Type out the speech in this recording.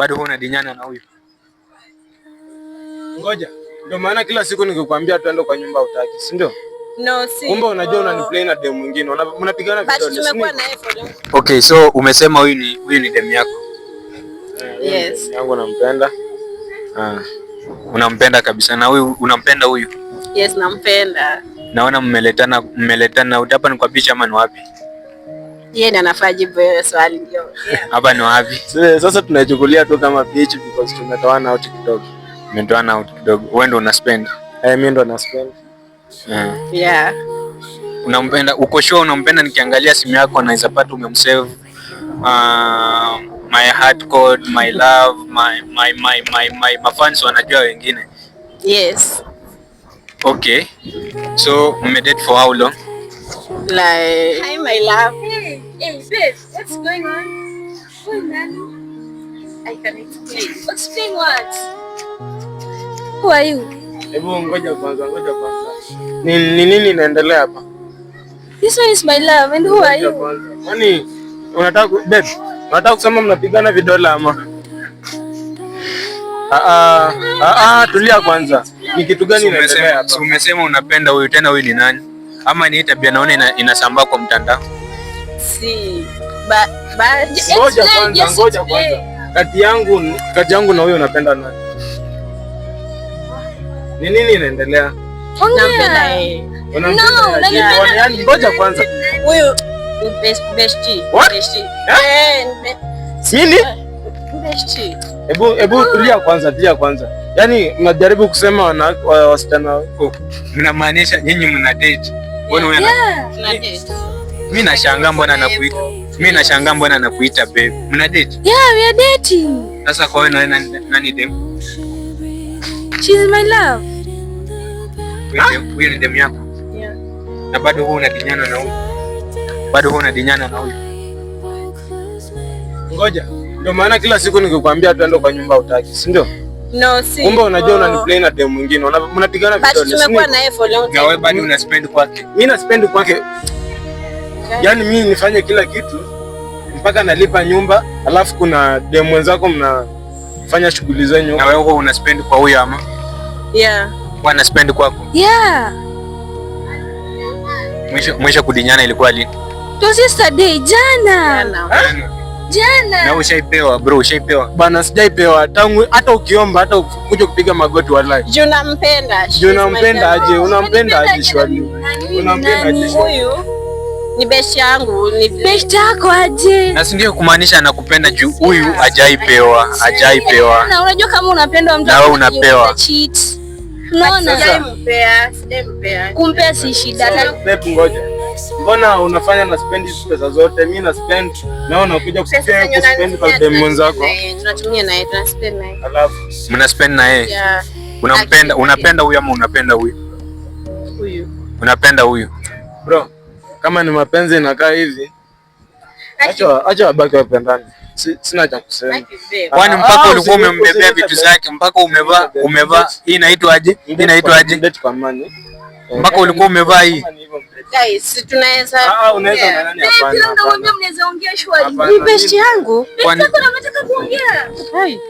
Bado huwa unadinyana na huyu? Ngoja. Ndio maana kila siku nikikwambia tuende kwa nyumba utaki, si ndio? No, si. Kumbe unajua unaniplay na demu mwingine. Mnapigana But vidole. Si tumekuwa ndio? na yeye for long. Okay, so umesema huyu ni demu yako. Yes. Yangu nampenda. Ah. Unampenda kabisa na huyu unampenda huyu. Yes, nampenda. Naona mmeletana hapa ni kwa beach ama ni wapi? Yeye ndiye anafaa jibu hiyo swali ndio. Yeah. Hapa ni wapi? Sasa tunaichukulia tu kama beach because tumetoana out kidogo. Mmetoana out kidogo. Wewe ndio una spend. Eh, mimi ndo na spend. Eh. Yeah. Unampenda, uko sure unampenda? Nikiangalia simu yako naweza pata umemsave my heart code, my love, my my my my my mafans wanajua wengine. Yes. Okay. So mmedate for how long? Like, hi, my love. Hey, hey, babe, what's going on? Who nani? I can explain. Explain what? Who are you? Hebu ngoja kwanza, ngoja kwanza. Ni nini inaendelea hapa? This one is my love, and who are Ngoja you? kwanza. Kwani unataka babe, unataka kusema mnapigana vidole ama? Ah ah, ah ah, tulia kwanza. Ni kitu gani inaendelea Umesema, hapa? si umesema unapenda huyu, tena huyu ni nani? Ama ni hii tabia naona inasambaa kwa mtandao? Si. But Ngoja Explain, kwanza, just ngoja explain. kwanza. Kati yangu na huyo unapenda nani? Ni nini inaendelea? Nampenda yeye. Unampenda No, aje? unanipenda Yaani ngoja kwanza. Huyu ni bestie. What? Bestie. Eh? Eh, ni Nini? bestie. Hebu tulia kwanza, tulia kwanza. Yaani mnajaribu kusema wasichana Oh, mnamaanisha nyinyi mna date? Mbona huyu Yeah. Tuna date. Mimi nashangaa mbona anakuita. Mimi nashangaa mbona anakuita babe. Mna date? Yeah, we are dating. Sasa kwa wewe nani dem? She's my love. Huyu ni dem yako. Yeah. Na bado huwa unadinyana na huyu. Bado huwa unadinyana na huyu. Ngoja. Ndio maana kila siku nikikwambia tuende kwa nyumba utaki, si ndio? No, si. Kumbe unajua unaniplay na dem mwingine. Mnapigana But vidole. Si tumekuwa ndio? na yeye for long Na wewe time. bado una spend kwake. Mimi na spend kwake. Yaani mimi nifanye kila kitu mpaka nalipa nyumba, alafu kuna dem mwenzako mnafanya shughuli zenyu. Na wewe huwa una spend kwa huyu ama? Yeah. Huwa ana spend kwako. Yeah. Mwisho kudinyana ilikuwa lini? It was yesterday, jana. Jana. Jana. Na ushaipewa bro, ushaipewa. Bana, sijaipewa tangu hata ukiomba hata ukuja kupiga magoti wallahi. Juu nampenda. She's Juu my unampenda love. aje? Unampenda aje shwali? Nani? Unampenda aje Nani? shwali? Huyu ni best yangu, ni Best yako aje? Na si ndio kumaanisha anakupenda juu huyu hajaipewa, hajaipewa. Na unajua kama unapendwa mtu Na wewe anakuja unapewa. cheat. Unaona? Sijampea, sijampea. Kumpea si shida. Babe, ngoja. Mbona unafanya na spend hizi pesa zote? Mimi na spend na wewe unakuja Pesa zenye kuspend kwa unanitumia, dem mwenzako. tunatumia na yeye, tunatumia na yeye, tunaspend na yeye. Alafu Mna spend na yeye. Yeah. Unampenda, unapenda huyu ama unapenda huyu? Huyu. Unapenda huyu. Bro, kama ni mapenzi inakaa hivi, acha wabaki wapendane. Sina cha kusema. Like babe. Kwani Ah, mpaka ah, ulikuwa umembebea usilete vitu babe. zake mpaka umevaa umevaa hii inaitwa aje? Hii inaitwa aje? Date kwa amani. Mpaka ulikuwa umevaa hii. Kama ni hivyo, mdate. Guys, tunaweza Ah, ah, unaweza Yeah. na nani? Hapana, Kila mtu hapana. anamwambia mnaweza ongea shwari. Hapana, Ni best yangu. Kwani Sasa nataka kuongea. Hai.